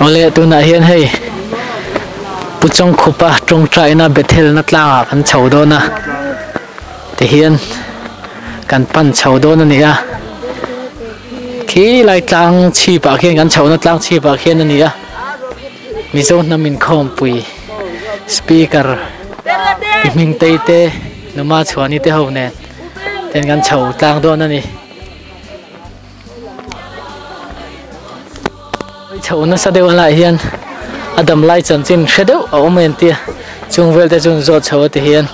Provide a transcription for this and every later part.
Awle tunah hian hei Pu Chawngkhupa tawngtaina Bethel-na tlangah kan chho dawn a tihian kan pan chho dawn a ni a khi lai tlang chhipah khian kan chhohna tlang chhipah khian a ni a Mizo hnam inkhawmpui speaker pi Hmingtei te Numa Chhuani te ho nen ten kan chho tlang dawn a ni. Chho nasa deuh a laiah hian a dam lai chanchin hre deuh a awm a entir chung vel te chu an zawt chho a ti hian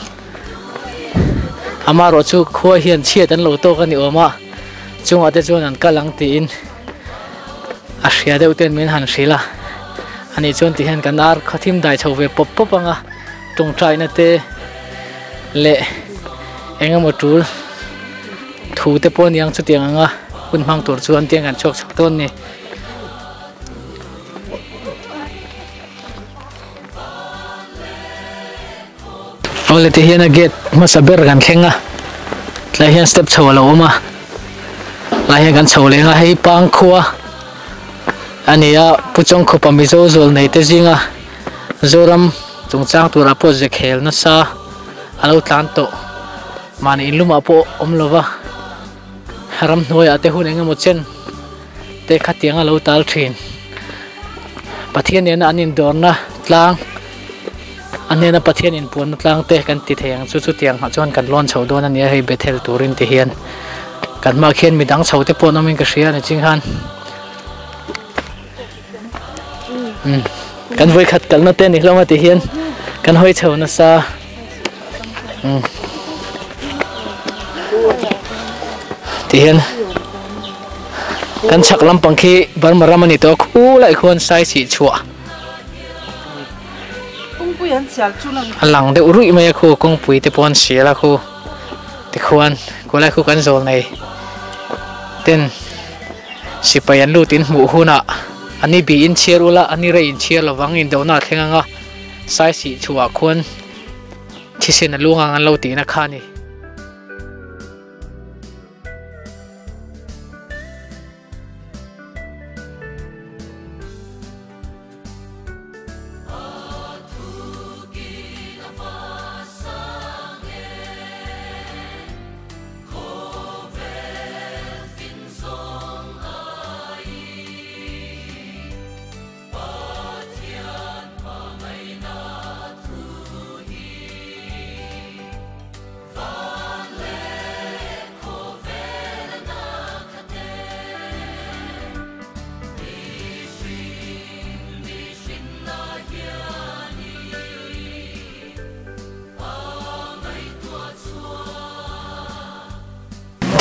amaherawh chu khua hian chhiat an lo tawk a ni awm a chungah te chuan an kal ang tiin a hria deuh ten min han hrilh a ani chuan ti hian kan ar khaw thim dai chho ve pawp pawp ang a tawngtaina te leh eng emaw tul. Thu te pawh aniang chutiang anga hun hmang tur chuan tiang kan chhuak chhuak dawn a ni. Awle ti hian a gate hmasa ber kan thleng a tlai hian step chho a lo awm a lai hian kan chho leng a hei pangkhua a ni a Pu Chawngkhupa Mizo zual nei te zinga Zoram chungchang turah pawh ze khel nasa a lo tlan tawh. Mahni in lumah pawh awm lova ramhnuaiah te hun engemaw chen te khatiang a lo tal thin. Pathian nena an indawrna tlang a hnena Pathian inpuanna tlang te kan ti thei ang chu chutiang ah chuan kan lawn chho dawn a nia hei Bethel turin ti hian kan hmaah khian midang chho te pawh an awmin ka hria a ni ching khan kan vawikhat kalna te a ni hlawm a ti hian kan hawi chho nasa. Ti hian kan chhak lampang khi Burma ram a ni tawh a khulai khuan sai chih chhuah a lang deuh ruih mai a khu kawngpui te pawh an sial a khu tikhuan khulai khu kan zawl nei ten sipai an lut in hmuh hunah an i bih in chhiar ula an i rei in chhiar lovang indona a thleng ang a sai sih chhuah khuan. Thisen a luang ang an lo tihna kha a ni.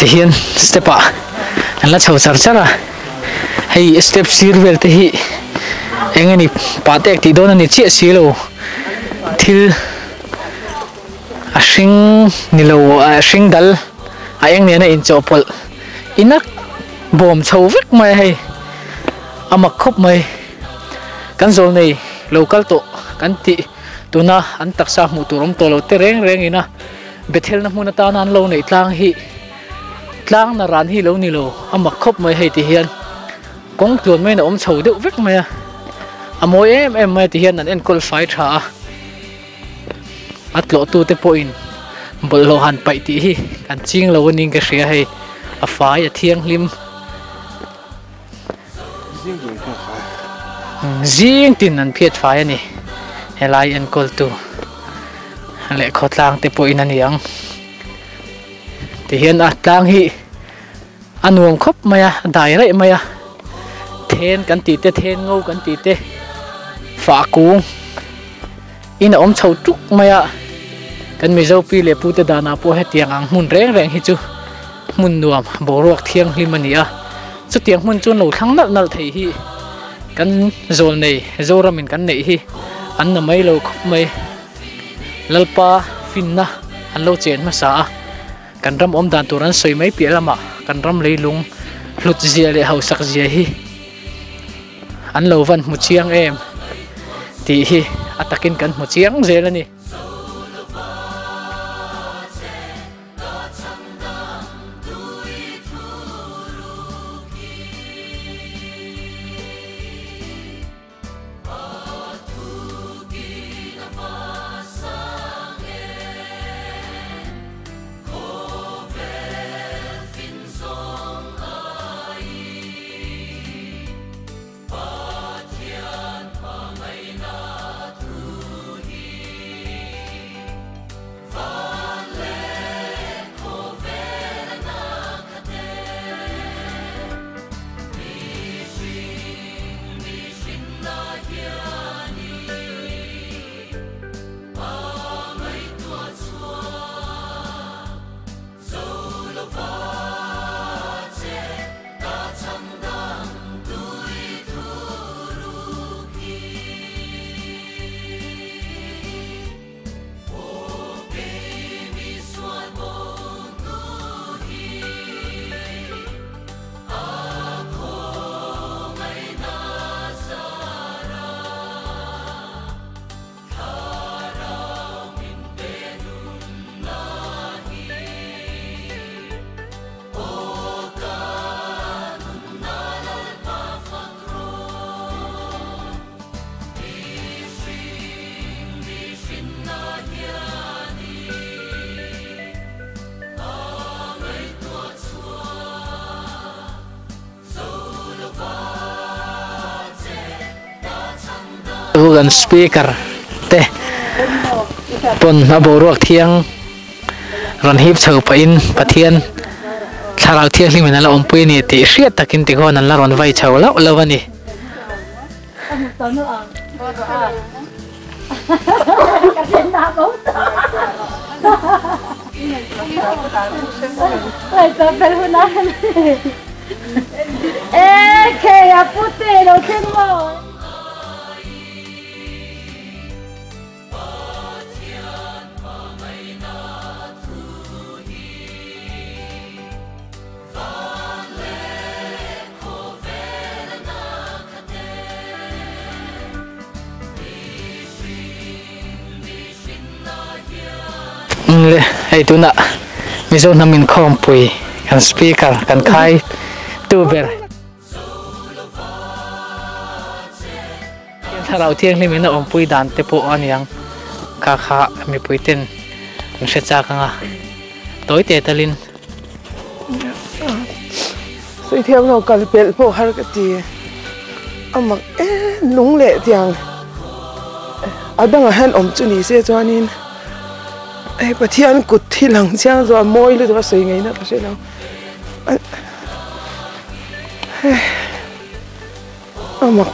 Tihian step ah an la chho char char a hei step sir vel te hi eng nge ni pah tek tih dawn a ni chiah si lo thil a hring ni lo a hring dal a eng nena inchawhpawlh inak bawm chho vek mai a hei a mak khawp mai kan zawl nei lo kal tawh kan tih tuna an taksa hmuh tur awm tawh lo te reng reng ina. Bethelna hmun atana an lo neih tlang hi tlang na ran hi lo ni lo a mak khawp mai hei ti hian kawng tluan maiin a awm chho deuh vek mai a a mawi em em mai a ti hian an enkawl fai tha a a tlawh tu te pawhin bawlhhlawh han paih tih hi kan ching lo aning ka hria hei a fai a thianghlim zing tin an phiat fai a ni helai enkawl tu leh khawtlang te pawhin a ni ang tihian a tlang hi a nuam khawp mai a a dai raih mai a then kan tih te then ngo kan tih te fah kung in a awm chho tuk mai a kan mizo pi leh pu te danah pawh hetiang ang hmun reng reng hi chu hmun nuam boruak thianghlim a ni a chutiang hmun chuan lo thlang nalh nalh thei hi kan zawl nei Zoramin kan neih hi an na mai lo khawp mai Lalpa finna an lo chen hmasa a kan ram awm dan tur an sawi mai piah lamah kan ram leilung hlut zia leh hausak zia hi an lo van hmu chiang em tih hi a takin kan hmu chiang zel a ni. Kan speaker te pawn a boruak thiang rawn hip chho pahin Pathian thlarau thianghlim in a la awmpui a ni tih hriat takin tikhawn an la rawn vai chho lauh lauh a ni. Le hei tunah Mizo hnam inkhawmpui kan speaker kan khai tu ber Thlarau thianghlim in a awmpui dan te pawh a niang kha kha mipui ten an hre chak anga tawi te talin. Sawi thiam lo kal pelh pawh har ka ti a mak em lung leh tiang a dangah hian awm chu ni se chuanin hei Pathian kut hi lang chiang zawh a mawi lutuk a sawi ngaihna ka hre lo. A mak.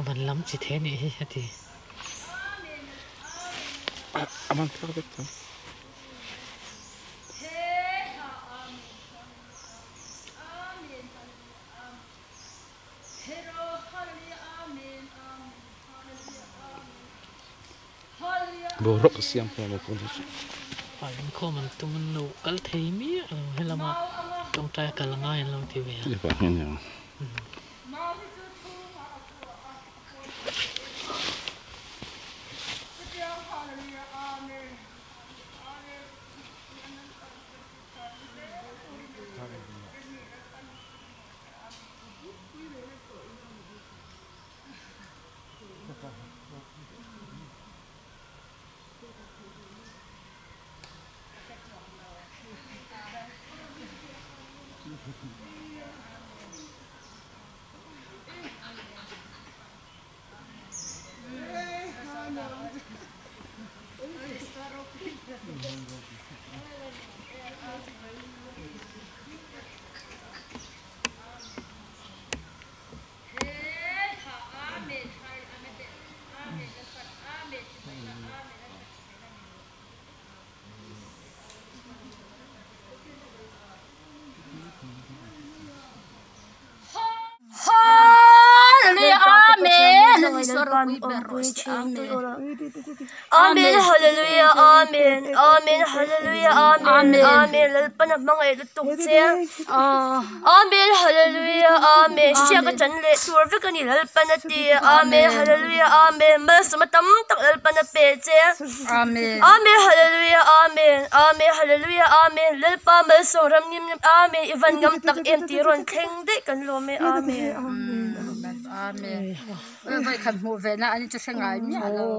Van lam chi the nih hi a ti. Boruak a siam hlawm a phone hi chu. A inkhawm an tum an lo kal thei miah lo helama tawngtai a kal angai an lo ti ve a. Lalpa min awmpui thin tih ula. Amen Hallelujah Amen Amen Hallelujah Amen Amen Lalpan a hmangaih lutuk che Amen Hallelujah Amen hriak a chan leh tur vek a ni Lalpan a ti Amen Hallelujah Amen malsawm a tam tak Lalpan a pe che Amen Hallelujah Amen Amen Hallelujah Amen Lalpa malsawm ram nim Amen i van ngam tak em tih rawn thleng daih kan lawm e Amen. Amen. Vai khat hmuh ve na ani chu hre ngai miah lo.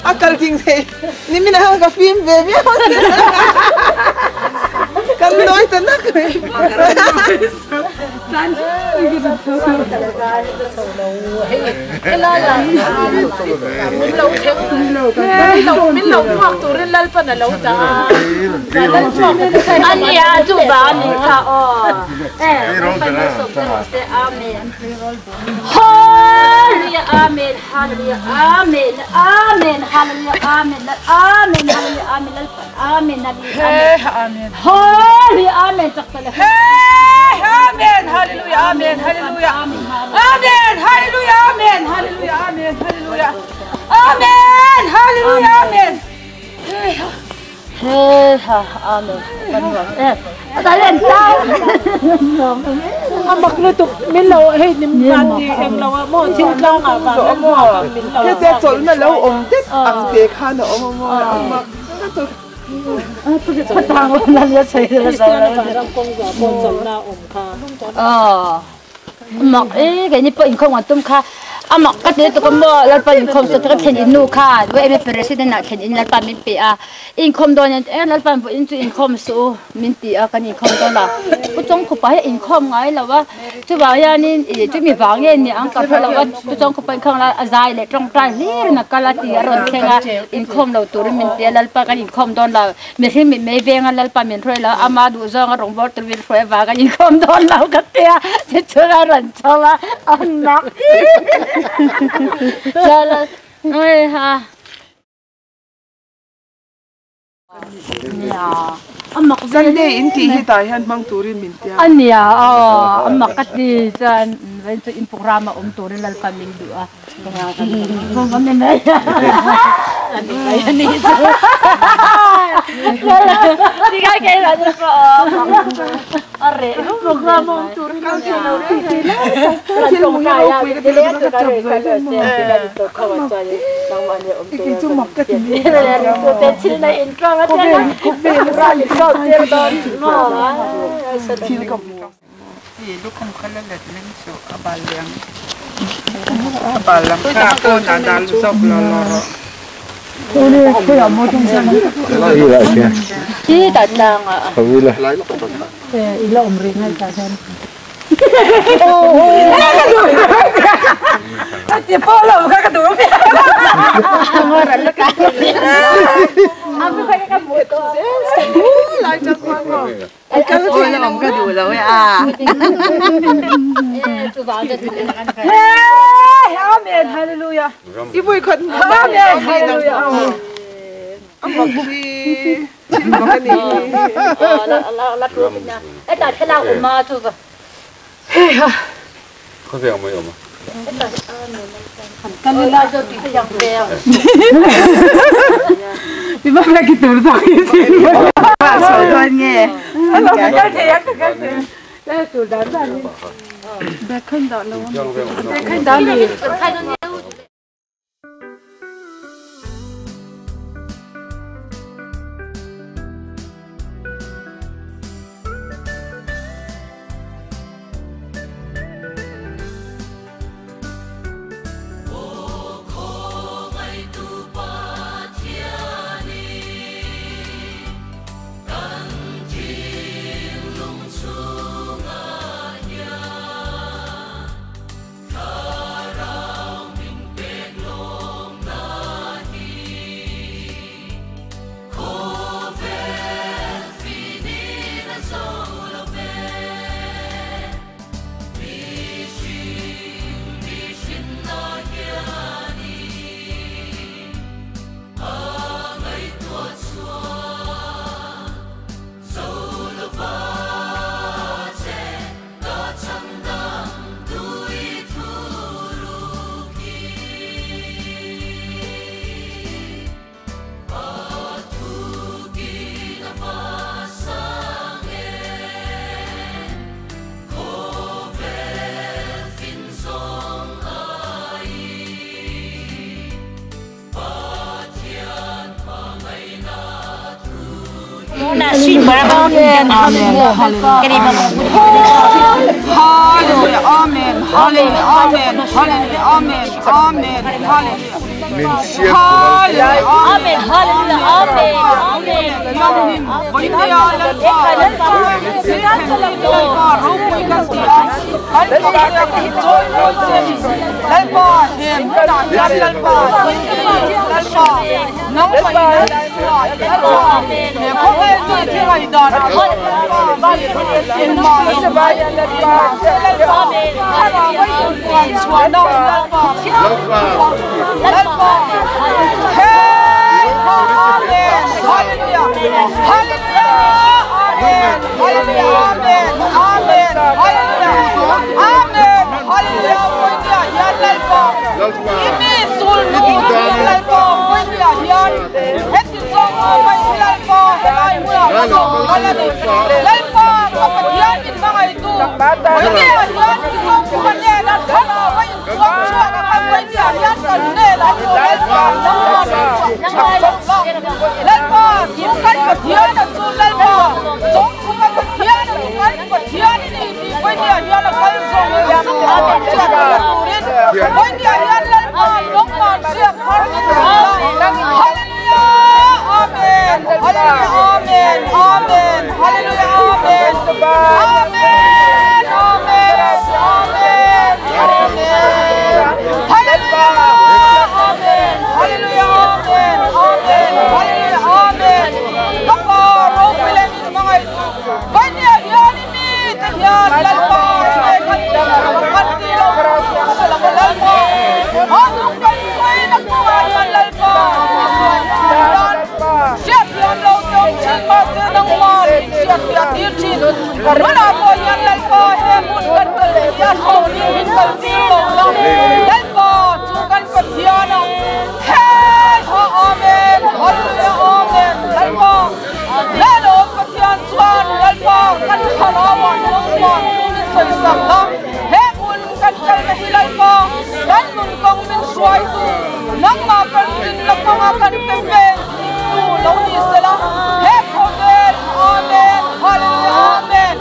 A kal ding thei nimin a ka fim ve viau kan nawi ta nak mai. Hallelujah, Amen, Hallelujah, Amen, Amen, Hallelujah, Amen, Amen, Hallelujah, Amen, Amen, Hallelujah, Amen, Hallelujah, Amen, Hey, Amen, Hallelujah, Amen, Hallelujah, Amen, Hallelujah, Amen, Hallelujah, Amen, Hallelujah, Amen, Hallelujah, Amen. Hey, ha, Amen. A mak lutuk min lo hei nim van ti eng lo a maw thil tlang ah van an hmuak ang min lo Hetia chawlhna lo awm det ang te khan a awm a maw a mak lutuk. Mak e cái ni po in khong tum kha amak ka te to ko mo lalpa in khom so ta thlen in nu kha we me president na thlen in lalpa min pe a in khom don en lalpa bo in chu in khom su min ti a kan in khom don la pu chong khu pa in khom ngai lawa chu ba ya ni chu mi wang ye ni ang ka phala wa pu chong khu pa khang la azai le tong trai lir na kala ti aron thenga in khom lo tur min ti lalpa kan in khom don la me hrim mi me venga lalpa min throi la ama du zong a rong bor tur min throi wa kan in khom don la ka te a che chura ran chawa anak chala oi ha ya amak Sunday in ti hi ta hian hmang turin min tia ania amak ka ti chan ven chu in program a om turin lalpa min du a bom bom ne mai ani mai ani ti kai kai la chu ko are program om turin kal ti la thil mu hi ropui ka ti lo ka chap zai zai mo ikin chu mak ka ti mi thil ka mu chi ta tlang a ti follow ka ka du mi lai chak ma mo kal ti lam ka du lo a chu wa de Amen hallelujah I bui khat Amen hallelujah amak hi thil mak ani la la la tu na e ta thela uma chu va 可这样没有吗？ kan la jo ti yang ve mi ma la ki tur sa ki si so don nge ka te ya ka te la tur da da ni ba khan da lo ba khan da ni Hallelujah amen hallelujah amen hallelujah amen amen hallelujah hallelujah amen hallelujah amen amen Hallelujah. awm thin mahse nangmah min hriatfiah tir thin. Tunah pawh hian Lalpa he hmun kan kal hi a hlawhin min kal tir lo la, Lalpa chu kan Pathian a hei ha Amen Hallelujah Amen Lalpa Lalawm Pathian chuan Lalpa kan thlarauah nangmah thu min sawisak la, he hmun kan kalna hi Lalpa kan nun kawng min hruaitu nangmah kan rinna kawnga kan pe pen tu lo ni sela, he khawvel Amen Hallelujah Amen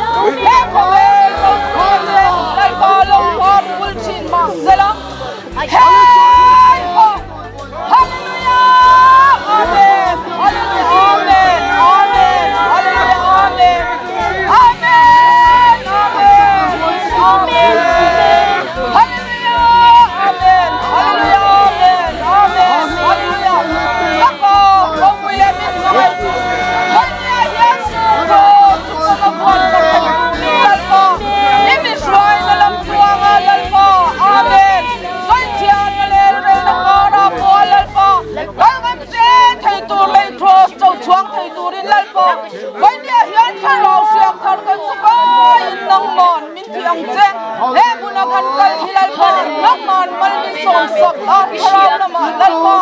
he khawvel lo chhuah Lalpa lo par vul thin mah sela hei haw Hallelujah Amen Hallelujah Amen Amen Hallelujah Amen Amen Amen Amen Hallelujah Amen Hallelujah Amen Amen Hallelujah Ka pa ropui leh min hmangaih tu Hallelujah Jesu ko chu ka va vuan ka thei Lalpa i mi hruaina lam tluanga Lalpa Amen Sawichhiatna leh relna kara pawh Lalpa kal ngam se thei tur leh Kraws cho chhuang thei turin Lalpa Vainia hian thlarau hriak thar kan sawkaiin nangman min ti ang che. He hmuna kan kal hi Lalpa nangman mal min sawm sak a, thlarau lamah Lalpa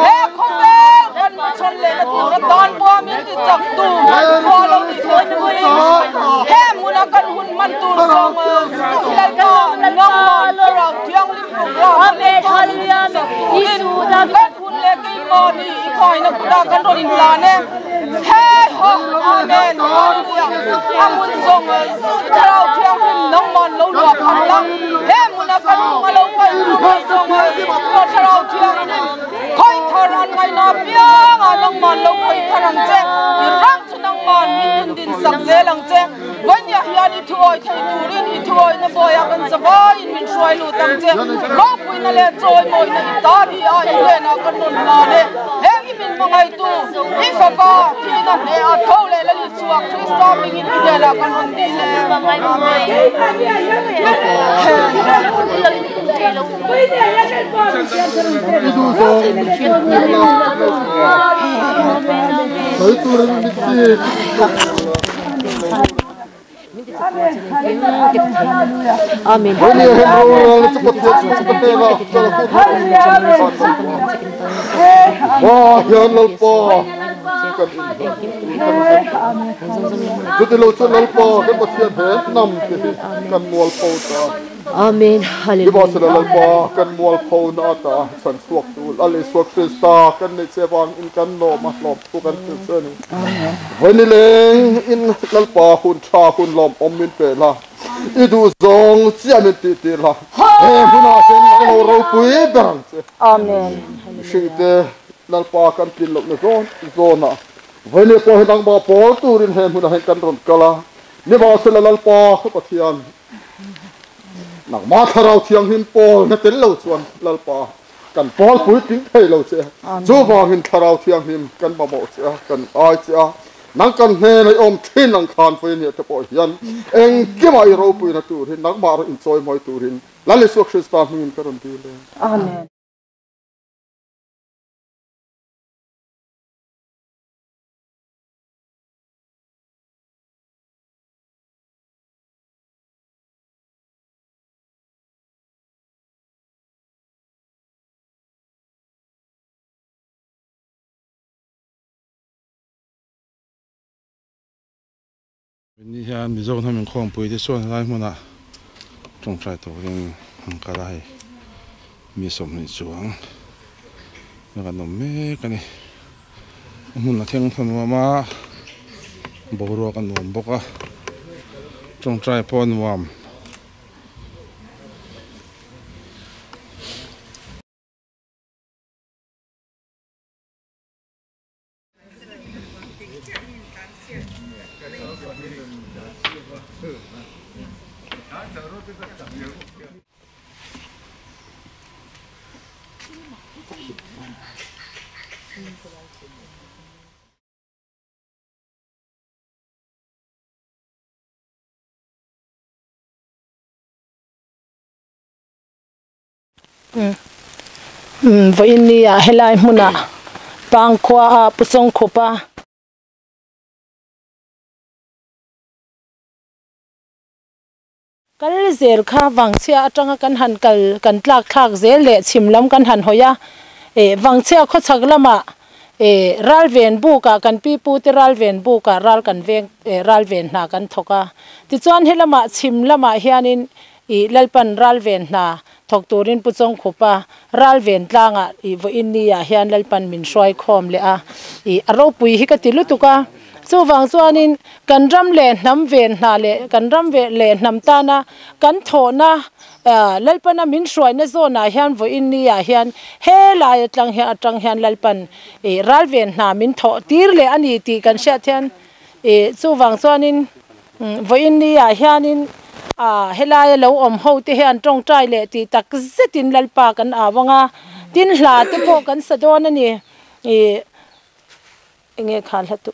he khawvel kan hmachhawn lehna tur atan pawh min ti chak tu hmanrua lo ni thei turin he hmuna kan hun hman tur sawm hi Lalpa nangman thlarau thianghlim program leh min ti chak turin kan hun leh keimahni i khaina kutah kan rawn inhlan e. Hei ha! Amen! Hallelujah! A hmun zawng chu Thlarau Thianghlim nangman lo luah khan la, he hmuna kan hnung a lo kal tur mai zawng chu Thlarau Thianghlim khawi thar an ngaihna apiangah nangman lo khawi thar ang che, i ram chu nangman min tundin sak zel ang che. Vainia hian i thuawi thei turin i thuawina bawiah kan zavaiin min hruai lut ang che. Ropuina leh chawimawina i ta ni a i hnenah kan rawn hlan e. Heng i min hmangaihtu, i fapa thihna hneh a tho leh Lal Isua Krista hmingin i hnenah kan rawn dil e. Amen. Amen. Nimahsela Lalpa kan mualpho na ata chan chhuak tu Lal Isua Krista kan neih che vang in kan lawm a hlawm thu kan hrilh che a ni. Vawi nileng in Lalpa hun tha hun lawm awm min pe la, i duh zawng chiah min tih tir la, he hmunah hian nang lo ropui ber ang che. Mihring te Lalpa kan tlin lohna zawn zawnah vawi leh pawh hi nangmah pawl turin he hmunah hian kan rawn kal a, nimahsela Lalpa ka Pathian, Nangmah Thlarau Thianghlim pawl na tel lo chuan Lalpa kan pawl puitling thei lo che. Chuvangin Thlarau Thianghlim kan mamawh che a, kan ai che a. Nang kan hnena i awm thin ang khan vawinia te pawh hian engkimah i ropuina turin nangmah rawh inchawimawi turin Lal Isua Krista hmingin ka rawn dil e. Amen. Ni hian Mizo hnam inkhawmpui te chuan helai hmunah tawngtai turin an kal a hei mi 20 chuang a kan awm mek a ni a hmun a thleng tha nuam a boruak a nuam bawk a tawngtai pawh a nuam. Vawiin ni ah helai hmunah Pangkhua a Pu Sawngkhupa. Kal zel kha Vangchhia atanga kan han kal kan tlak thlak zel leh chhim lam kan han hawi a, eh Vangchhia khawchhak lamah eh ralven bukah kan pi pu te ralven bukah ral kan veng eh ralven hna kan thawk a. Tichuan helamah chhim lamah hianin ih Lalpan ralven hna thawk turin Pu Chawngkhupa ralven tlangah ih vawiin ni ah hian Lalpan min hruai khawm leh a, ih a ropui hi ka ti lutuk a. Chuvang chuanin kan ram leh hnam ven hna leh kan ram ve leh hnam tana kan thawhna Lalpana min hruaina zawnah hian vawiin ni ah hian helai atang hian atang hian Lalpan ih ral ven hna min thawh tir leh a ni tih kan hriat hian ih chuvang chuanin vawiin ni ah hianin helaia lo awm ho te hian tawngtai leh tih tak zetin Lalpa kan au ang a, tin hla te pawh kan sa dawn a ni ih. Enge kha hla tu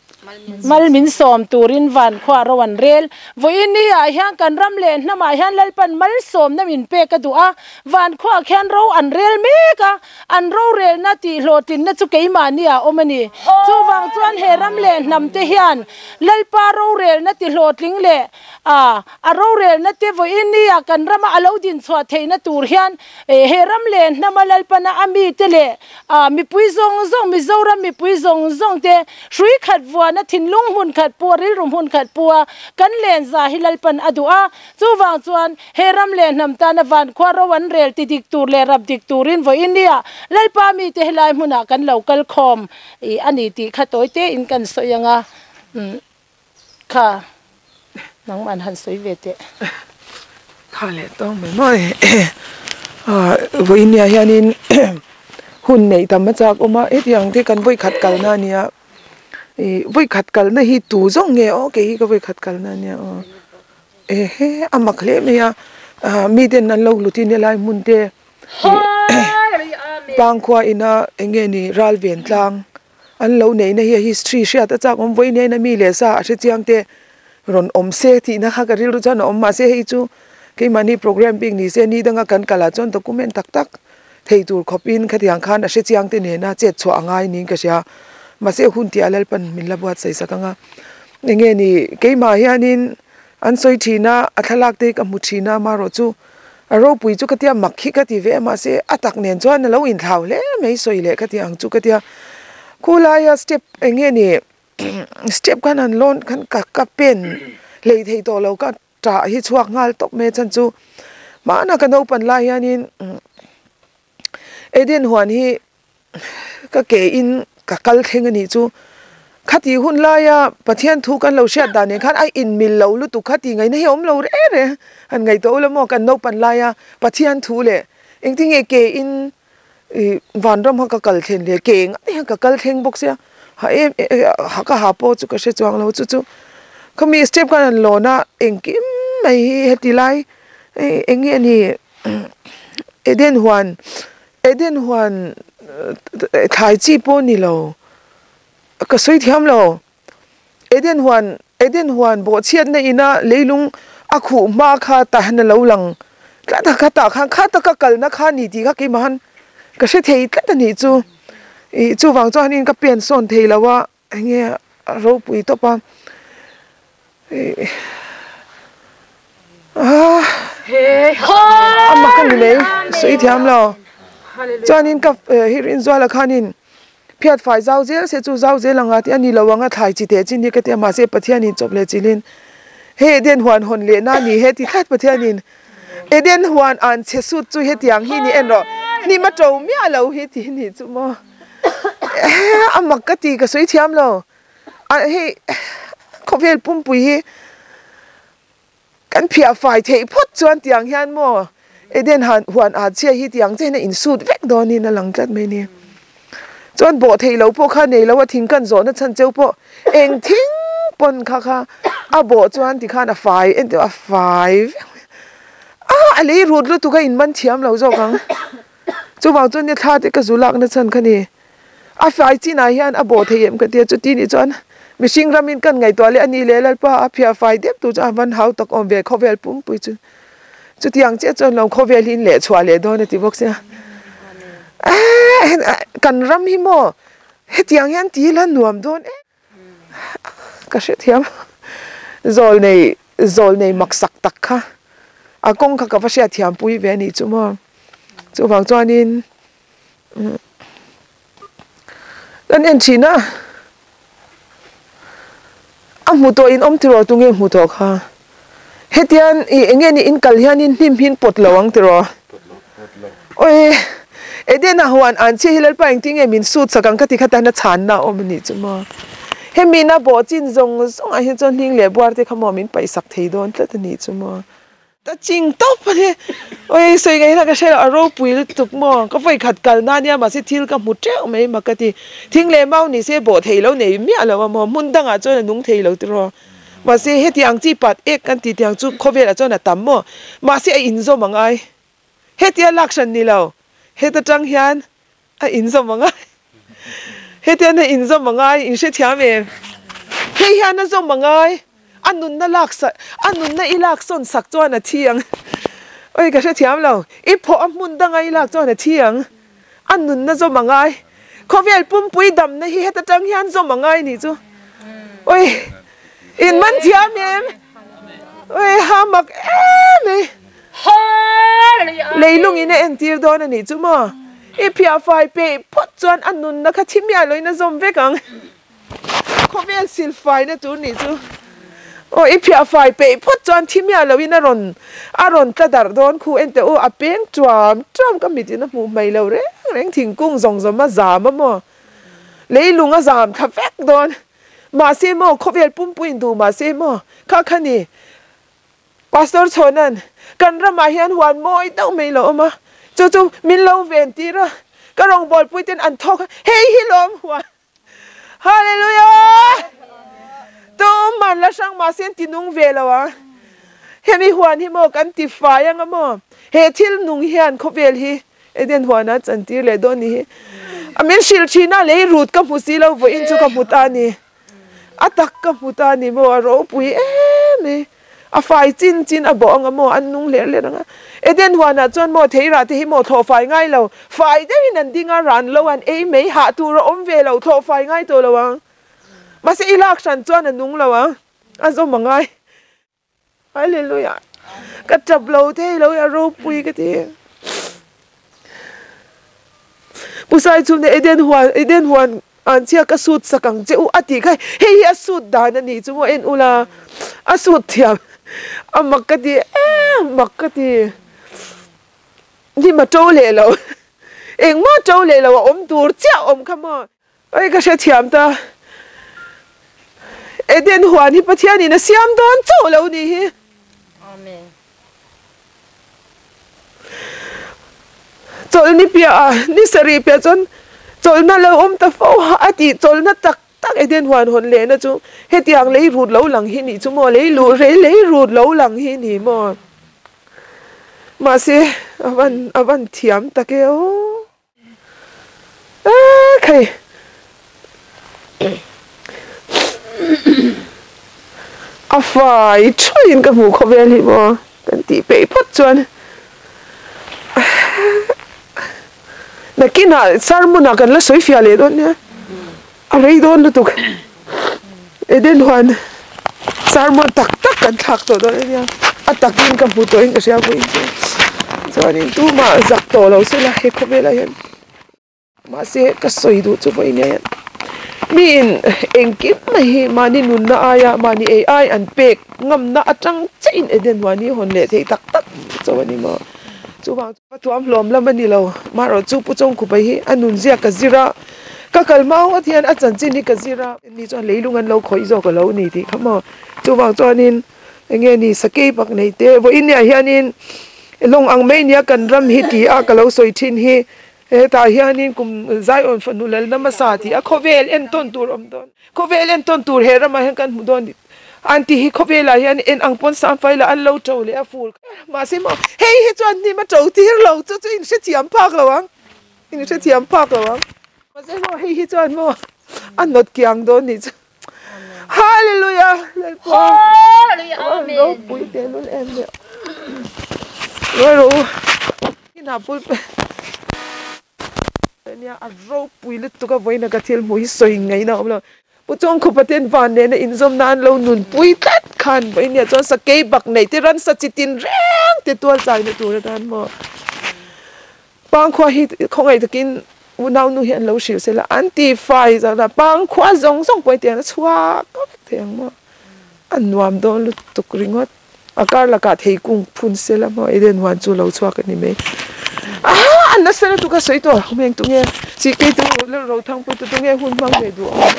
mal min sawm turin van khuah ro an rel. Vawiin ni ah hian kan ram leh hnam ah hian Lalpan malsawmna min pek a duh a, van khuah khian ro an rel mek a, an rorelna tih hlawhtlinna chu keimahni ah awm a ni. Chuvang chuan he ram leh hnam te hian Lalpa rorelna ti hlawhtling leh a a rorelna te vawiin ni ah kan rama a lo din chhuah theihna tur hian he ram leh hnama Lalpana a mite leh A mipui zawng zawng, Mizoram mipui zawng zawng te hrui khat vuana thinlung hmun khat pua, rilru hmun khat pua kan len za hi Lalpan a duh a. Chuvang chuan he ram leh hnam tana vankhua ro an rel ti dik tur leh rap dik turin vawiin nia Lalpa mite helai hmunah kan lo kal khawm i a ni tih kha tawi tein kan sawi ang a. Kha nangmah an han sawi ve teh. Kha leh tawng mai mawi vawiin nia hianin hun neih tam a chak awm a hetiang te kan vawi khat kalna a nia ih vawi khat kalna hi tu zawng nge aw kei hi ka vawi khat kalna a nia aw ehe a mak hle mai a miten an lo hlutin helai hmun te ih pangkhua ina eng nge ni ral ven tlang. An lo neihna hi a history hriat a chak awm vawi nen a mi leh sa a hre chiang te rawn awm se tihna kha ka rilru chuan a awm mahse hei chu keimahni program bik ni se ni danga kan kal ah chuan document tak tak thei tur khawp in khatiang khan a hre chiang te nena chet chhuah a ngai niin ka hria mahse hun tih ah Lalpan min la buatsaih sak ang a enge ni keimah hianin an sawi thin a a thlalak te hi ka hmu thin a amaherawh chu a ropui chu ka tia mak hi ka ti ve a mahse a tak nen chuan a lo inthlau hle mai sawi leh ka ti ang chu ka tia khulaia step eng nge ni step khan han lawn khan ka ka pen hlei thei tawh lo ka tah hi chhuak nghal tawp mai a chhan chu hmanah ka naupan lai hianin Eden huan hi ka ke in ka kal thleng a nih chu khati hun laia Pathian thu kan lo hriat dan nen khan a in mil lo lutuk kha tih ngaihna hi a awm lo reng reng han ngaihtuah ula maw kan naupan laia Pathian thu leh engtin nge ke in ih vanram kha ka kal thlen leh ke ngat hian ka kal thleng bawk sia ha em ha ka ha pawh chu ka hre chuang lo chu chu khami step khan an lawn a engkim mai hi heti lai eng nge ni. Eden huan Eden huan thlai chi pawh ni lo ka sawi thiam lo Eden huan Eden huan bawhchhiatna ina leilung a khuh hma kha tah hian a lo lang tlat a khatah khan kha taka kalna kha a ni tih kha keimah han ka hre thei tlat a nih chu ih chuvang chuanin ka pen sawn thei lo a. Enge a ropui tawp a ih ah a mak a ni mai sawi thiam lo chuanin ka hi Rinzuala khanin phiat fai zau zel se chu zau zel anga tih a ni lo ang a thlai chi teh chin hi ka ti a mahse Pathianin chawp leh chilhin hei Eden huan hawn leh na a ni he ti tlat Pathianin Eden huan an chhe sut chu hetiang hi ni en rawh hnim a to miah lo hi tih a nih chu maw. A mak ka ti ka sawi thiam lo a hei khawvel pumpui hi kan phiah fai theih phawt chuan tiang hian maw Eden han huan ah chiah hi tiang chiah hian a insut vek dawnin a lang tlat mai a ni chuan bawh theih loh pawh kha nei lo a thing kan zawhna chhan cheu pawh eng thing pawn kha kha a bawh chuan tikhan a fai entir a fai vek mai a a lei rut lutuk a inman thiam lo zawk ang. Chuvang chuan nia thla te ka zu lakna chhan kha ni. A fai chinah hian a bawh thei em ka tia chuti nih chuan mihring ramin kan ngaihtuah leh a ni leh Lalpa a phiah fai deuh tur chuan a van hau tak awm ve khawvel pumpui chu. Chutiang chiah chuan lo khawvel hi in leh chhuah leh dawn a ti bawk sia. Kan ram hi maw hetiang hian ti ila nuam dawn em. Ka hrethiam zawl nei zawl nei maksak tak kha. A kawng kha ka va hriat thiam pui ve a nih chu maw. Chuvang chuanin kan en thin a, a hmu tawh in awm tiraw tunge hmu tawh kha? Hetian i enge ni in kal hianin hnim hi in pawt lo ang tiraw? Awi Edena huan an chhi hi Lalpa engtin nge min sut sak ang ka ti kha tan a chhanna a awm a nih chu maw? Hemi na bawh chin zawng zawng ah hian chuan hling leh buar te kha maw min paih sak thei dawn tlat a nih chu maw? Ka ching tawp a ni. Awi sawi ngaihna ka hre lo, a ropui lutuk maw? Ka vawi khat kal na nia mahse thil ka hmu teuh mai mak ka ti. Thing leh mau ni se bawh thei lo nei miah lo a maw? Hmun dangah chuan a nung thei lo tiraw? Mahse heti ang chi pat ek kan tih tiang chu khawvelah chuan a tam maw? Mahse a inzawm a ngai. Hetia lak hran ni lo, heta tang hian a inzawm a ngai. Hetian a inzawm a ngai, in hrethiam em? Hei hian a zawm a ngai, a nunna lak sak, a nunna i lak sawn sak chuan a thi ang. Oi ka hrethiam lo, i phawh a hmun danga i lak chuan a thi ang. A nunna zawm a ngai. Khawvel pumpui damna hi heta tang hian zawm a ngai nih chu. Oi, in man thiam em? Oi, ha mak em ei. Leilungin a entir dawn a nih chu maw? I phiah fai peih phawt chuan a nunna kha thi miah loin a zawm vek ang. Khawvel sil faina tur nih chu. Aw, i phiah fai peih phawt chuan thi miah loin a rawn a rawn tla darh dawn khu. Enteh u, a peng tuam tuam ka mitin a hmuh hmai lo reng reng thingkung zawng zawm a zam a maw? Leilung a zam thla vek dawn. Mahse maw, khawvel pumpuiin duh mahse maw, kha kha ni. Pastor Chhawna'n, Kan ramah hian huan mawi deuh mai lo awm a, chu chu min lo ven tir a, ka rawngbawlpui ten an thawk a, hei hi lawm huan. Hallelujah! Tuman la hrang mahse an ti nung ve lo ang. Hemi huan hi maw kan ti fai anga maw? He thil nung hian khawvel hi Eden huanah chan tir leh dawn ni hi. A min hrilh thin a, lei rut ka hmu si lo, vawiin chu ka hmu ta a ni. A tak ka hmu ta a ni maw? A ropui em e. A fai chin chin a bawh anga maw? An nung hler hler anga. Eden huanah chuan maw theirah te hi maw thlawh fai ngai lo. Fai deuhin an ding a, ran lo an ei mai hah tur a awm ve lo, thlawh fai ngai tawh lo ang. Mahse i lak hran chuan a nung lo ang, a zawm a ngai. Hallelujah. Ka tap lo thei lo a ropui ka ti. Pusai chu ne Eden huan Eden huan an chhia ka sut sak ang che u a ti kha hei hi a sut dan a nih chu maw en ula a sut thiam a mak ka ti em mak ka ti ni ma to leh lo engmah to leh lo a awm tur chiah awm kha maw. Oi ka hrethiam ta. Eden huan hi Pathianin a siam dawn chauh lo ni hi. Amen. Chawlhni piah ah ni sarih piah chuan chawlhna lo awm ta fo a tih chawlhna tak tak Eden huan hawn lehna chu hetiang lei rut lo lang hi nih chu maw lei luh rei lei rut lo lang hi ni maw. Mahse a van a van thiam tak e aw. Khai a fai thuiin ka hmuh khawvel hi maw kan tih peih phawt chuan nakinah sermon ah kan la sawi fiah leh dawn nia a rei dawn lutuk Eden huan sermon tak tak kan thlak tawh dawn ania a takin ka hmu tawhin ka hria vawiin chu chuanin tumah zak tawh lo sela he khawvelah hian mahse ka sawi duh chu vawiin hian miin engkim mai hi mahni nunna aia mahni ei ai an pek ngamna atang chiahin Eden huan hi hawn leh theih tak tak chauh a ni maw chuvang chu. Thuam hlawm lam a ni lo, marawh chu Pu Chawngkhupa hi a nunzia ka zir a, ka kal hma ngawt hian a chanchin hi ka zir a, ni chuan leilung an lo khawih zawk a lo ni tih kha maw, chuvang chuanin eng nge ni sakei pak nei te vawiin niah hianin lawng ang mai nia kan ram hi ti a ka lo sawi thin hi hetah hianin kum Zion fanu lalna hmasa tih a khawvel entawn tur awm dawn. Khawvel entawn tur he ramah hian kan hmu dawn ni. An ti hi khawvelah hian en ang pawn Samfai lah an lo to leh a fur. Mahse maw hei hi chuan hnim a to tir lo chu chu in hrethiam phak lo ang. In hrethiam phak lo ang. Mahse maw hei hi chuan maw a nawt kiang dawn ni chu. Hallelujah! Lalpa. Hallelujah! Amen. Ropui tehlul em le. Ngawi rawh u. Inah pulpit. Nia a ropui lutuk a vawiin a ka thil hmuh hi sawi ngaihna a awm lo. Pu Chawngkhupa ten van nena inzawm nan lo nunpui tlat kha. khan vawinia chuan sakei bak nei te ransa chi tin reng te tual chai na tur atan maw pangkhua hi khawngaih takin unau nu hi an lo hrilh sela an ti fai zan a pangkhua zawng zawng pawh hetiang a chhuak vek thei ang maw a nuam dawn lutuk ringawt. A kar lakah theikung phun sela maw Eden huan chu lo chhuak a ni mai. Aha! A nasa lutuk a sawi tawh hmeng tunge chi kei tu lel ro thang pui tu tunge hun hmang ve duh awm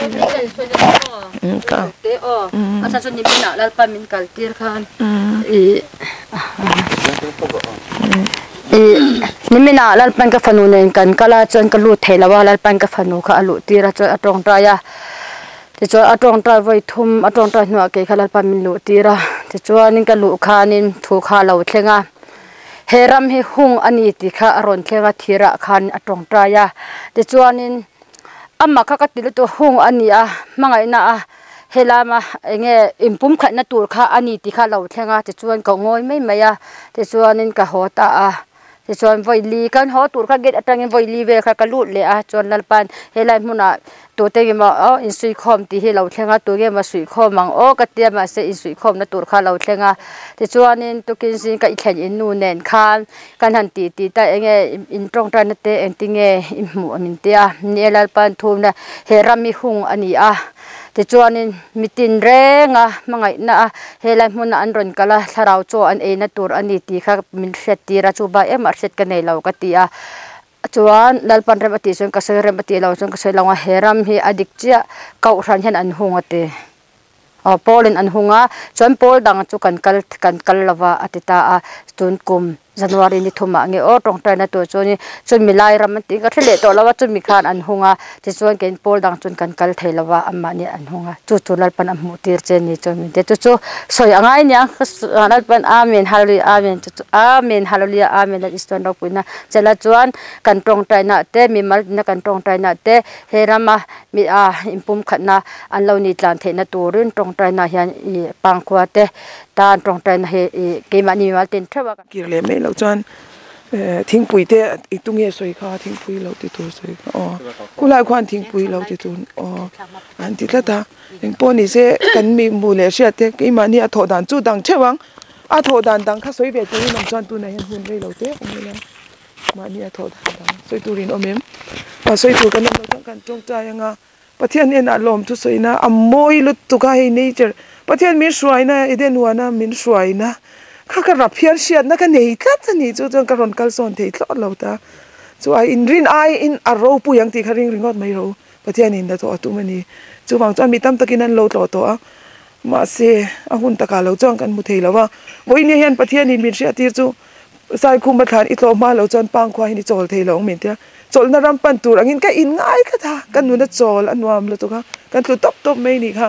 em ka. Te aw a chhan chu nimin ah Lalpa min kal tir khan i i nimin ah Lalpan ka fanu nen kan kal a chuan ka lut thei lo a Lalpan ka fanu kha a luh tir a chuan a tawngtai a. Tichuan a tawngtai vawi thum a tawngtai hnuah kei kha Lalpa min luh tir a, tichuanin ka luh khanin thu kha a lo thleng a, he ram hi hung a ni tih kha a rawn thleng a thirah khan a tawngtai a, tichuanin amah kha ka ti lutuk hung a ni a, hmangaihna a helama eng nge inpumkhatna tur kha a ni tih kha a lo thleng a, tichuan ka ngawi mai mai a, tichuanin ka haw ta a. Tichuan vawi li kan haw tur kha gate atangin vawi li vel kha ka lut leh a, chuan Lalpa'n helai hmunah tute emaw aw insuihkhawm tih hi lo thleng a, tunge maw suihkhawm ang aw ka tia mahse insuihkhawmna tur kha lo thleng a. Tichuanin tukin zing ka i thlen in nu nen khan kan han tih tih ta enge in tawngtaina te engtinge i hmuh min tia, ni e Lalpa'n thumna he ram i hung a ni a. Tichuanin mi tin renga hmangaihna a helai hmuna an rawn kal a, thlarau chaw an eina tur a ni tih kha min hriat tir a, chuba engmah hriat ka nei lo ka ti a. Chuan Lalpan rem a tih chuan ka sawi rem a tih lo chuan ka sawi lo ang a, he ram hi a dik chiah Kohhran hian an hung a ti. Aw Paul-in an hung a, chuan Paul dang chu kan kal kan kal lo va a ti ta a, tun kum January ni thumah nge aw tawngtaina tur chuanin chumi lai ram an tih ka hre leh tawh lo a, chumi khan an hung a, tichuan kein pawl dang chuan kan kal thei lo va, amahni an hung a, chu chu Lalpan a hmuh tir che ni chuan min ti a, chu chu sawi a ngai nia, Lalpan Amen Hallelujah Amen chu chu Amen Hallelujah Amen Lal Isuan ropuina chela chuan kan tawngtaina te mimal ina kan tawngtaina te he rama mi a inpumkhatna an lo ni tlan theihna turin tawngtaina hian ih pangkhua te Tan tawngtaina hi ih keimahni mimal tin theuh a. Kir leh mai loh chuan thingpui te i tunge sawi kha thingpui lo ti tur sawi kha aw khulai khuan thingpui lo ti tur aw an ti tlat a engpawh ni se kan mi hmuh leh hriat te keimahni a thawh dan chu dang theuh ang a thawh dan dang kha sawi ve turin awm chuan tunah hian hun rei lo te awm ila mahni a thawh dan dang sawi turin awm em a sawi tur kan awm loh chuan kan tawngtai anga. Pathian hnenah lawm thusawiina a mawi lutuk a, hei nature Pathian min hruaina Eden huana min hruaina kha ka rap hian hriatna ka nei tlat a ni chu chuan ka rawn kalsawn thei thlawt lo ta chu a inrin aiin a ropui ang tih kha ring ringawt mai ro Pathian in hnathawh a tum a ni chuvang chuan mi tam takin an lo tlawh tawh a mahse a hun takah lo chuan kan hmu thei lo a vawiin hian Pathian in min hriattir chu Saikhum a thlan i tlawh hma lo chuan pangkhua hian i chawl thei lo ang min tia. Chawlhna ram pan tur angin ka in ngai tlat a, ka nuna chawl a nuam lutuk a, kan tlu tawp tawp mai nih kha.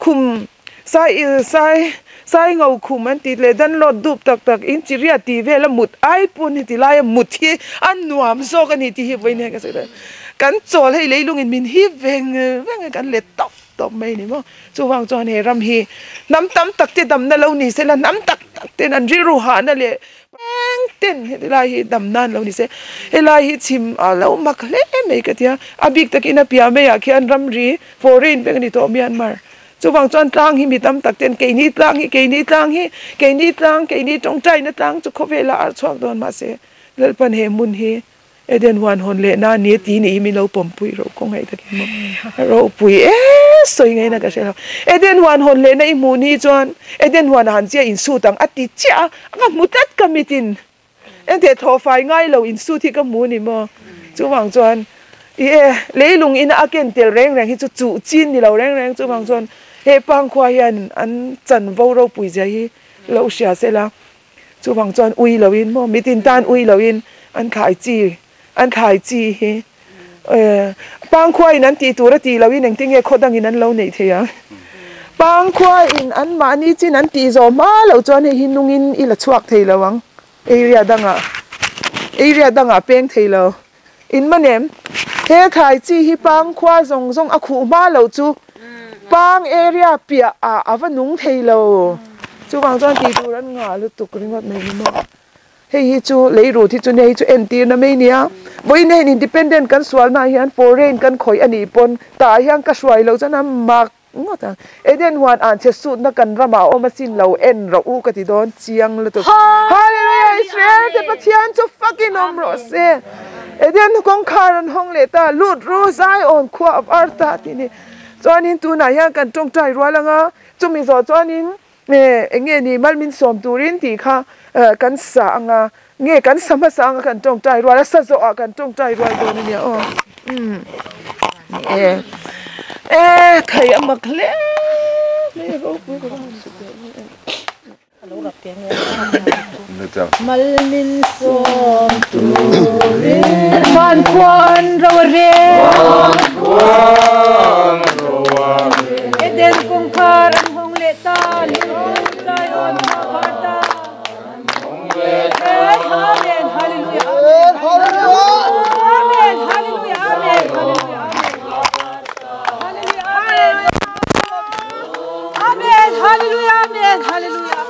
Khum sai sai sai ngo khum an tih leh danlawt dup tak tak in chi riat tih vel a mut ai pawn heti laia mut hi a nuam zawk a ni tih hi vawiin hian ka sawi dawn. Kan chawl hei leilungin min hip veng veng a kan let tawp tawp mai ni maw. Chuvang chuan he ram hi hnam tam tak te damna lo ni sela hnam tak tak ten an rilru hahna leh Eng ten heti lai hi dam nan lo ni se, helai hi chhim a lo mak hle mai ka tia, a bik takin a piah maiah khian ramri foreign vek a ni tawh Myanmar. Chuvang chuan tlang hi mi tam tak ten keini tlang hi, keini tlang hi, keini tlang, keini tawngtaina tlang chu khawvelah a chhuak dawn mahse Lalpan he hmun hi Eden huan hawn leh na ni ti nih hi min lo pawmpui ro kawng ngaih takin maw ropui e sawi ngaihna ka hre lo Eden huan hawn leh na i hmuh ni chuan Eden huan ah han chiah in suit ang a ti chiah a ka hmu tlat ka mitin engteh thaw fai ngai lo in suit hi ka hmu ni maw chuvang chuan i e leilung ina a ken tel reng reng hi chu chuh chin ni lo reng reng chuvang chuan he pangkhua hian an chanvo ropui zia hi lo hria sela. Chuvang chuan ui loin maw mitin tan ui loin an thlai chi an thlai chi hi pangkhuain an tih tur a tih loin engtin nge khaw dangin an lo neih thei ang. Pangkhuain an mahni chin an tih zawh hma loh chuan hei hi nungin i la chhuak thei lo ang area dangah area dangah peng thei lo. In man em? He thlai chi hi pangkhua zawng zawng a khuh hma loh chu pang area piah ah a va nung thei lo. Chuvang chuan tih tur an ngah lutuk ringawt mai ni maw. Hei hi chu lei rut hi chu nia hi chu entirna mai nia. Vawiin hian independent kan sualna ah hian foreign kan khawih a nih pawn tah hian ka hruai loh chuan a mak. ngawt ang. Eden huan an chhe sutna kan ramah a awm asin lo en rawh u ka ti dawn chiang lutuk. Hallelujah Israel te Pathian chu fakin awm rawh se. Eden kawngkhar an hawng leh ta lut ru Zion khua a var ta tih ni. Chuanin tunah hian kan tawngtai rual anga chumi zawh chuanin eng nge ni mal min sawm turin tih kha kan sa anga nge kan sa hmasa anga kan tawngtai rual a sa zawhah kan tawngtai rual dawn ania aw umm ni e e thei a mak hle mai a ropui ka va han hre teh mai em. Mal min sawm turin van khuan ro a rel. Van khuan ro a rel. Eden kawngkhar an hawng leh ta. Lungdum Zion kha var ta. An hawng leh ta. Amen Hallelujah Amen Amen Hallelujah Amen Hallelujah Amen Amen Hallelujah Amen Hallelujah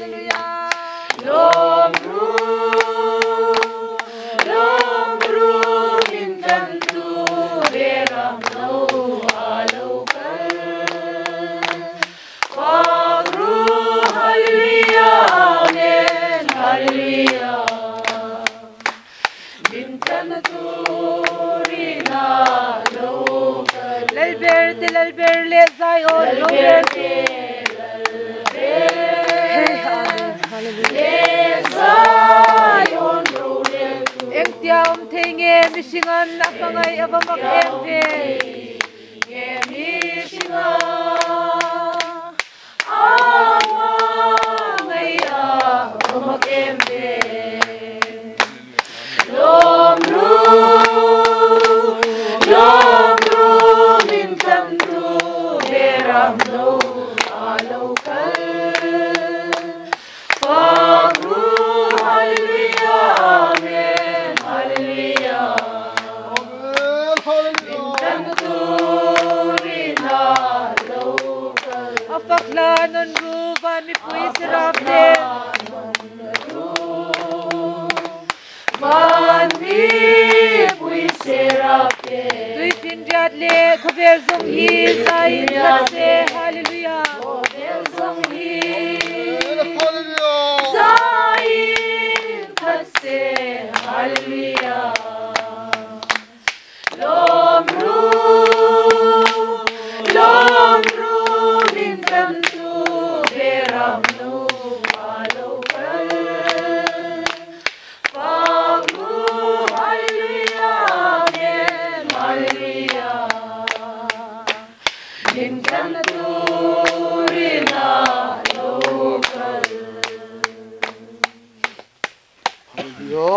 Hallelujah. Lom ru, lom ru, min tan tu beram no alo kal. Fak ru, hallelujah, amen, hallelujah. Min tan tu rina lo kal. Lalber te lalber le Zion lo ber te lalber le Zion ro le tu. Eng tia om thei nge mi singan a pangai awamak em ve. Nge mi singan amangai awamak em ve. Lom ru, lom ru, min tam tu beram no alo kal. Fak ru, hallelujah, amen, hallelujah. Min tam tu rina lo kal. Afakla non ru van mi pui sirap te. Van mi pui serap te. Tui pin riat le khobel zong hi zain khat se hallelujah. Khobel zong hi zain khat se hallelujah. Lom ru, lom ru, min tam tu beram no alo kal. Fak ru, hallelujah, amen, hallelujah. Min tam tu rina lo kal. Yo,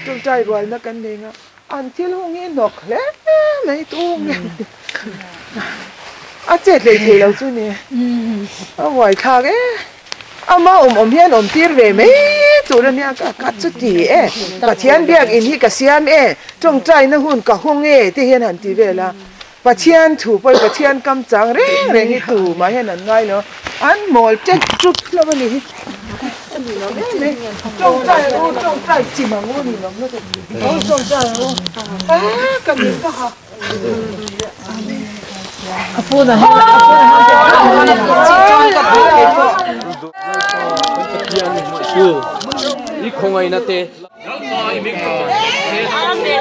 tung chai rual na kan nei nga. An thil hung hi nok hle mai tu nge. A chet lei thei lo chu ni. A huai thak e. Ama om om hian om tir ve mai tur ania ka ka chu ti e. Pathian biak in hi ka siam e. Tong chai na hun ka hung e ti hian han ti vela. Pathian thu pawh Pathian kam chang reng reng hi tu ma hian an ngai lo. An mawl tet chup lo ani hi. Tong chai ru tong chai chi mang ru ni nom lo te. Tong chai ru. A ka ni ka ha. Apu na ha. I khongai na te. Amen. Amen.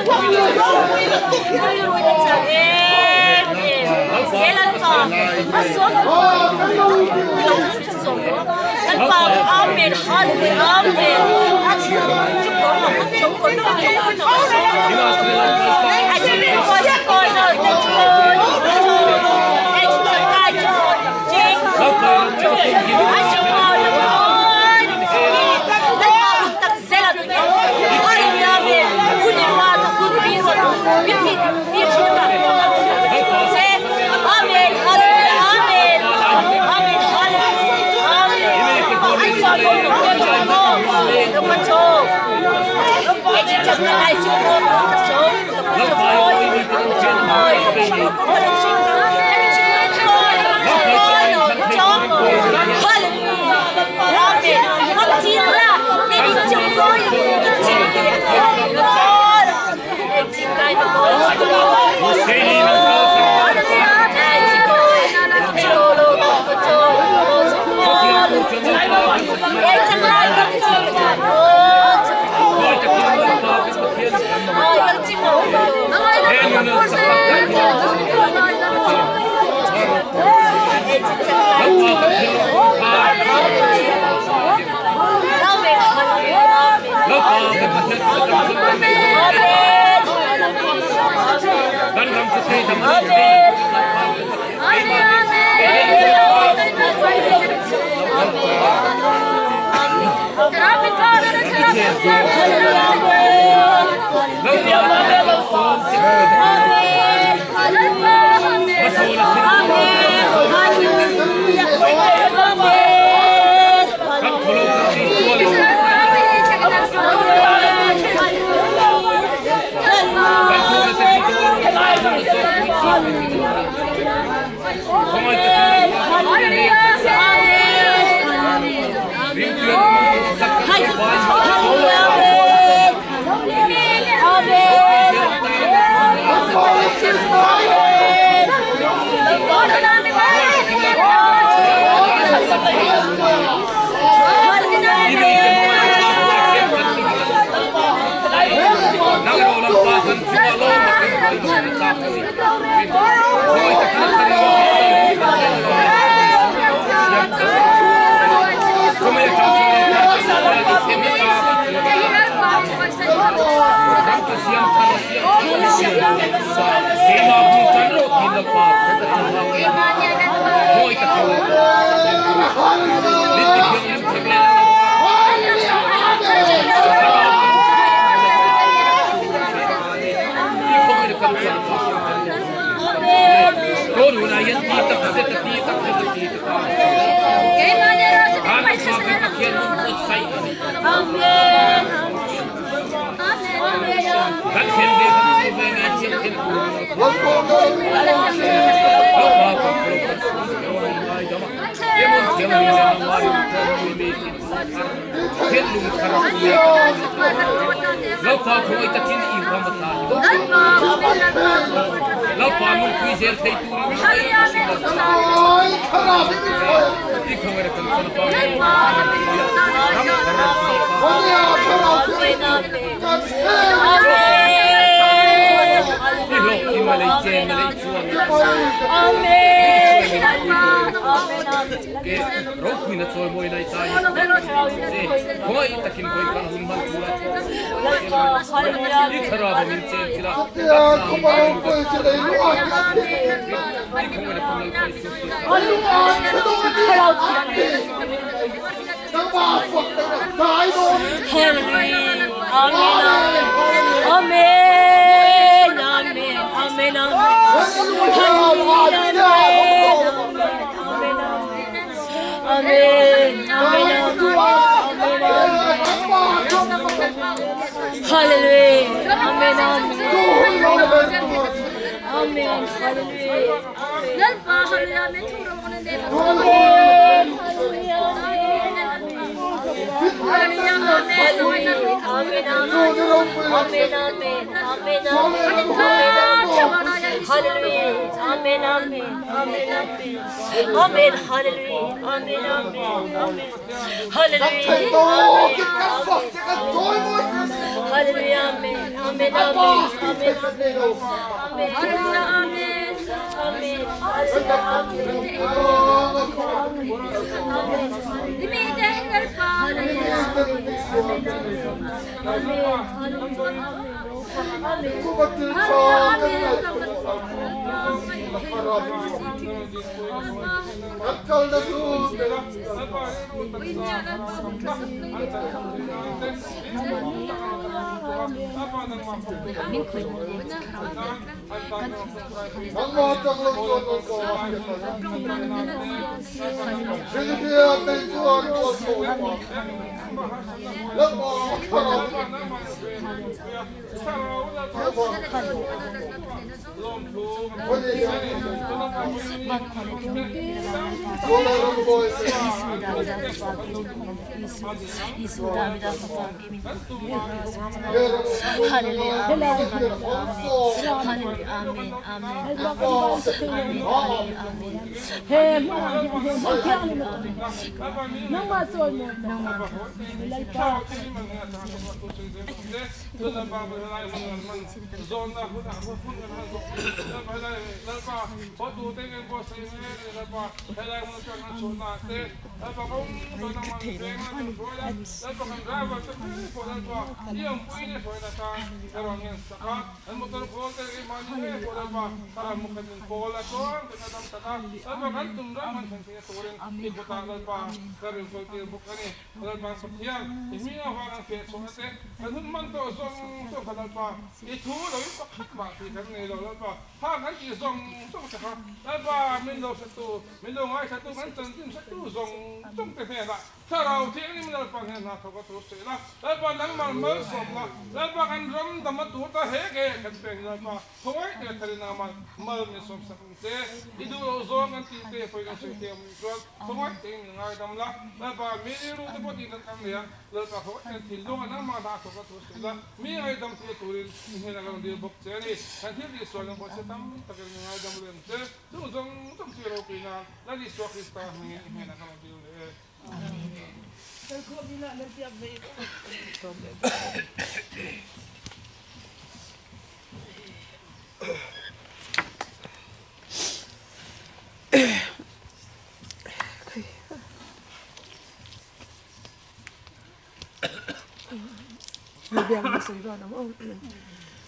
Amen.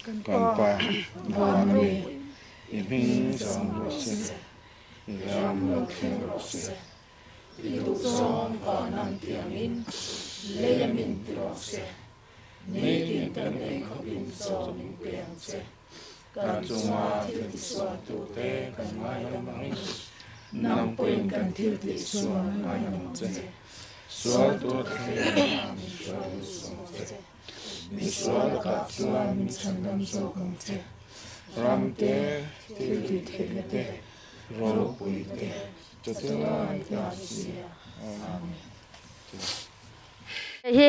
Kan Pa van ami, i hming chang rawh se, i ram lo thleng rawh se, i duhzawng van ang tiangin lei a min ti rawh se, nitin kan ei khawpin chaw min pe ang che, kan chunga thil tisualtute kan ngaidam angin nang pawhin kan thil tihsual ngaidam ang che, sual tur thleng ah min hruai lut sawm che. Misual lakah chuan min chhandam zawk ang che. Ram te, thil tih theihna te, ropui te, chatuan ta si a. Amen. Hei hi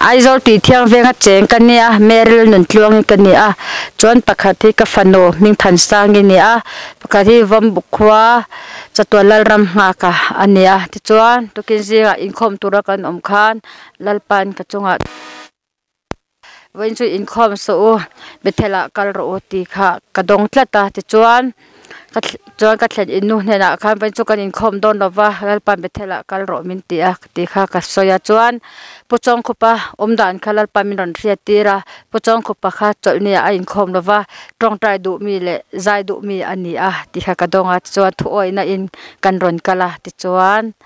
Aizawl tih thiang venga cheng ka nia, Meryl Nuntluangi ka ni a, chuan pakhat hi ka fanu Hmingthansangi ni a, pakhat hi Vawmbuk khua Chatuan Lalram nghaka a ni a, tichuan tukin zingah inkhawm tura kan awm khan Lalpa'n ka chungah vawiin chu inkhawm suh u, Bethel-ah kal rawh u tih kha ka dawng tlat a. Tichuan ka chuan ka thlen innu hnenah khan vawiin chu kan inkhawm dawn lo va, Lalpa'n Bethel-ah kal rawh min ti a tih kha ka sawi a. Chuan Pu Chawngkhupa awm dan kha Lalpa min rawn hriat tir a, Pu Chawngkhupa kha chawlhni ah a inkhawm lo va, tawngtai duh mi leh zai duh mi a ni a tih kha ka dawng a. Tichuan thuawihna in kan rawn kal a, tichuan.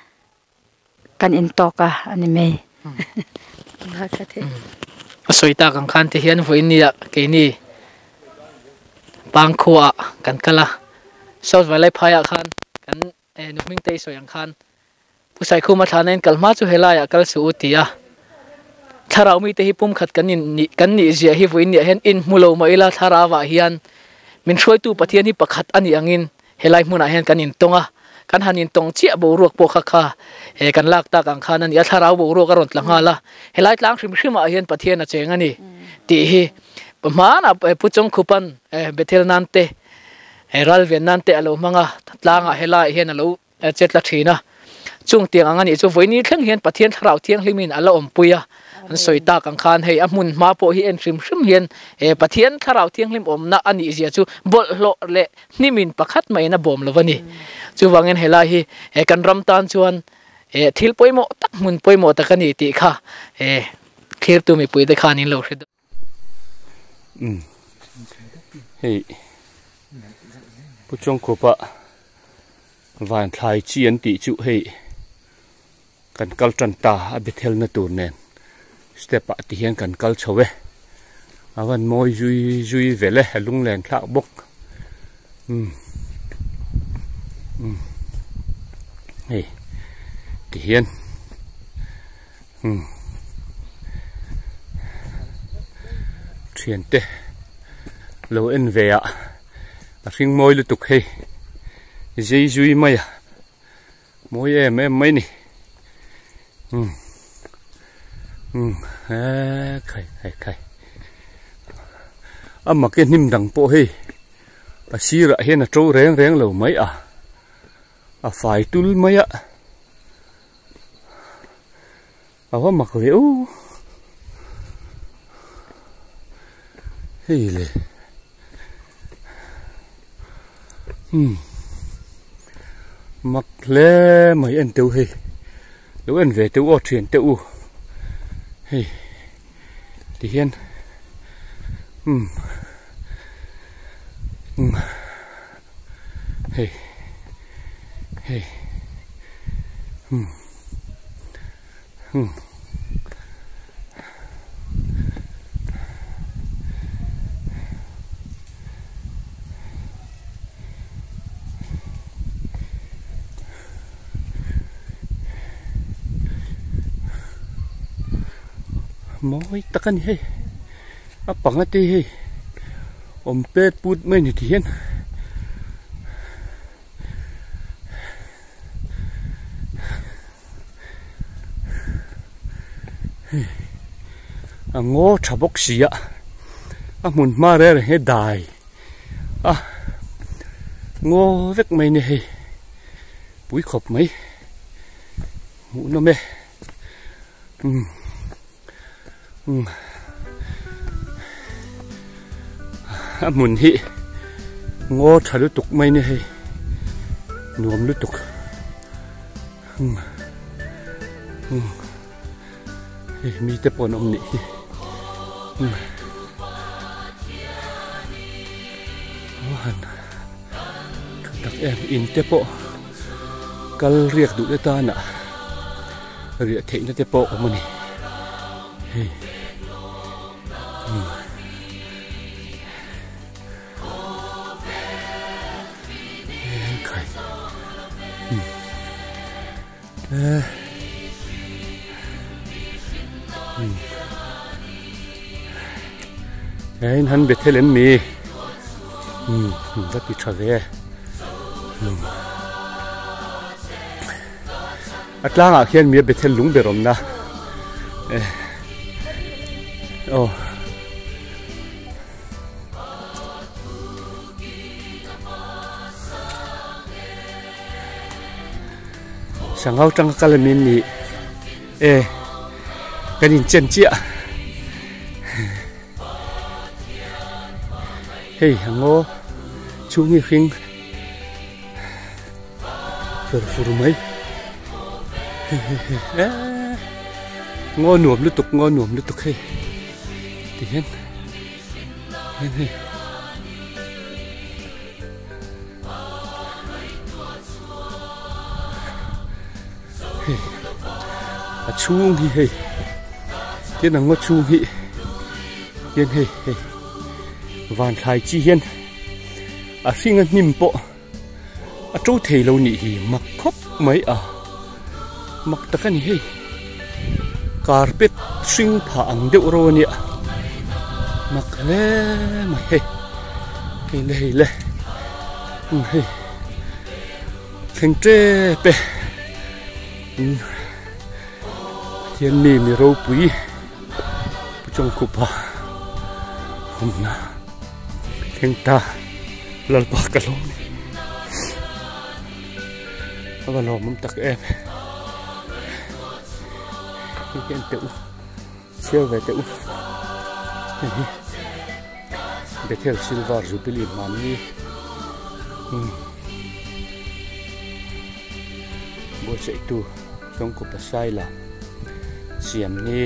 kan in tawk a a ni mai. A sawi tak ang khan te hian vawiin ni ah keini Pangkhua ah kan kal a, South Vailaiphai ah khan kan nu Hmingtei sawi ang khan Pu Saikhuma thlana in kal hma chu helai ah kal suh u ti a, thlarau mite hi pumkhat kan in nih kan nih ziah hi vawiin ni ah hian in hmu lo mah ila thlarau ah hian min hruaitu Pathian hi pakhat a nih angin Helai hmunah hian kan intawng a, kan han intawng chiah boruak pawh kha kha he kan lak tak ang khan a ni a, thlarau boruak a rawn tla nghal a, helai tlang hrim hrimah hian Pathian a cheng a ni tih hi hmanah Pu Chawngkhupan Bethel nan te ral ven nan te a lo hmang a, tlangah helaiah hian a lo che tla thin a, chung tiang ang a nih chu vawiini thleng hian Pathian thlarau thianghlimin a la awmpui a, an sawi tak ang khan hei a hmun hma pawh hi en hrim hrim hian he Pathian thlarau thianghlim awmna a nih zia chu bawlhhlawh leh hnimin pakhat maiin a bawm lo a ni. Chuvangin helai hi he kan ram tan chuan he thil pawimawh tak hmun pawimawh tak a ni tih kha he thlirtu mipuite khan in lo hre dawn. Umm hei Pu Chawngkhupa van thlai chi an tih chu hei kan kal tan ta a Bethel na tur nen step ah ti hian kan kal chho e a van mawi zui zui vel e a lunglen thlak bawk umm umm hei ti hian umm thiante lo en ve ah a hring mawi lutuk hei zui zui mai a. Mawi em em mai ni. Um. Um. Eh, khai khai khai. A mak e hnim dang pawh hei. A sirah hian a to reng reng lo mai a. A fai tul mai a. A va mak ve u. Hei le. Hmm. Mak hle mai en teu hei. Lo en ve teu aw thian teu u. Hei. Ti hian. Hmm. Hmm. Hei. Hei. Hmm. Hmm. Mawi tak a ni hei a panga te hei awm pet put mai ni ti hian. A ngaw tha bawk si a a hmun hma reng reng hi dai a ngaw vek mai a ni hei pui khawp mai hmuh nawm e umm umm a hmun hi. Ngaw tha lutuk mai ni hei nuam lutuk umm umm hei mite pawh an awm nih hi umm tha tak em in te pawh kal riak duh te tana riah theihna te pawh awm a ni hei umm. Hein han Bethel em mi va ti tha ve a tlangah khian mi a Bethel lung ber awmna aw. Sangau tanga kal amin ni e kan in chen chiah hei angaw chhung hi hring fer fur mai e ngaw nuam lutuk ngaw nuam lutuk hei ti hian hian hei hei a chhung hi hei tin ang ngaw chhung hi hian hei hei van thlai chi hian a hring a hnim pawh a to thei lo nih hi mak khawp mai a mak tak a ni hei carpet hring phah ang deuh ro a nia mak hle mai hei hei le hei le umm hei thleng tep e umm Pathian mi mi ropui Pu Chawngkhupa awmna thleng ta Lalpa ka lawm ni a va lawmawm tak em hei hi an teh u chhiar ve teh u hei hi Bethel Silver Jubilee hmanni umm buatsaihtu Chawngkhupa Saila siam ni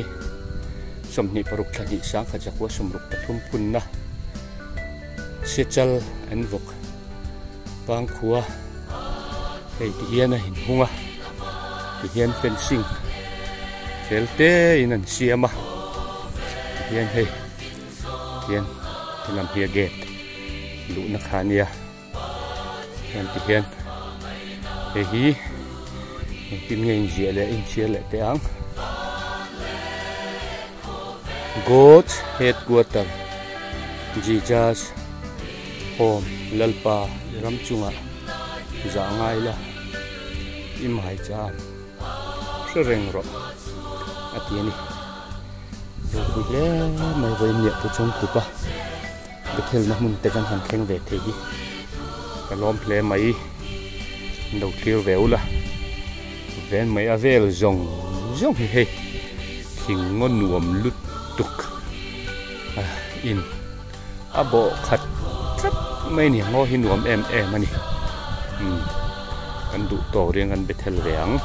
26 thla hnih sangkhat zakua 63 phunna Sechal an vawk pangkhua hei ti hian a inhung a ti hian fencing fel te in an siam a ti hian hei tihian helam hi a gate luhna kha a nia heng ti hian hei hi engtin nge inziah leh inchhiar leh teh ang God's headquarter Jesus home Lalpa i ram chungah zah ngai la i mai cham hre reng rawh a ti a ni ropui hle mai vawiin niah te chuan khup a. Bethelna hmun te kan han thleng ve thei hi ka lawm hle mai an lo thlir ve ula ven mai a vel zawng zawng hi hei thing ngaw nuam lutuk a in a bawh khat tlat mai a ni ngaw hi nuam em em a ni umm kan duh tawk riang kan bethel ve ang.